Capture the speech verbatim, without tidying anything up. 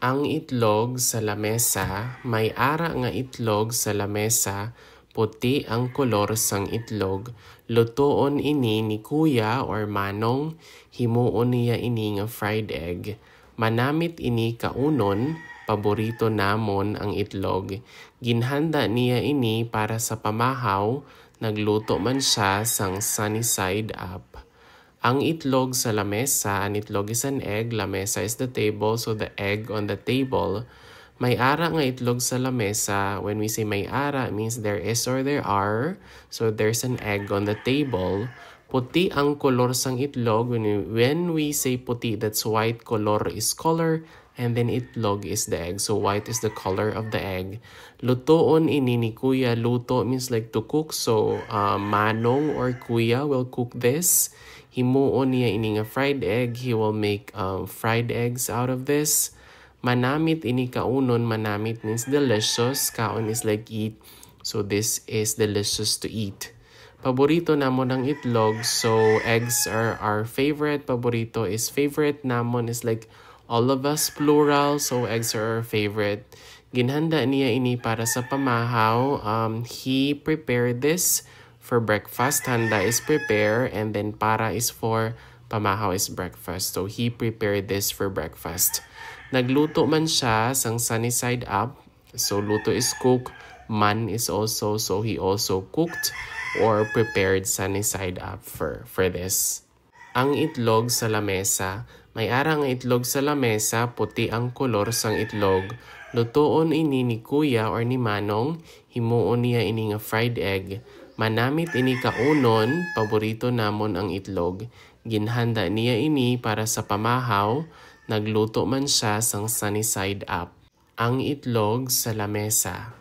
Ang itlog sa lamesa, may ara nga itlog sa lamesa, puti ang kolor sang itlog. Lutoon ini ni kuya or manong, himuon niya ini nga fried egg. Manamit ini kaunon, paborito namon ang itlog. Ginhanda niya ini para sa pamahaw, nagluto man siya sang sunny side up. Ang itlog sa lamesa, an itlog is an egg, lamesa is the table, so the egg on the table. May ara nga itlog sa lamesa, when we say may ara, means there is or there are, so there's an egg on the table. Puti ang kolor sang itlog, when we, when we say puti, that's white, kolor is color, and then itlog is the egg. So white is the color of the egg. Lutoon ini ni kuya. Luto means like to cook. So uh, manong or kuya will cook this. Himuon niya ini nga fried egg. He will make um, fried eggs out of this. Manamit ini kaunon. Manamit means delicious. Kaon is like eat. So this is delicious to eat. Paborito namon ang itlog, so eggs are our favorite. Paborito is favorite. Namon is like all of us, plural, so eggs are our favorite. Ginhanda niya ini para sa pamahaw. Um, he prepared this for breakfast. Handa is prepare, and then para is for pamahaw is breakfast. So he prepared this for breakfast. Nagluto man siya sang sunny side up. So luto is cook, man is also, so he also cooked or prepared sunny side up for, for this. Ang itlog sa lamesa. May ara nga itlog sa lamesa, puti ang kolor sang itlog. Lutoon ini ni kuya or ni manong, himuon niya ini nga fried egg. Manamit ini kaunon, paborito namon ang itlog. Ginhanda niya ini para sa pamahaw, nagluto man siya sang sunny side up. Ang itlog sa lamesa.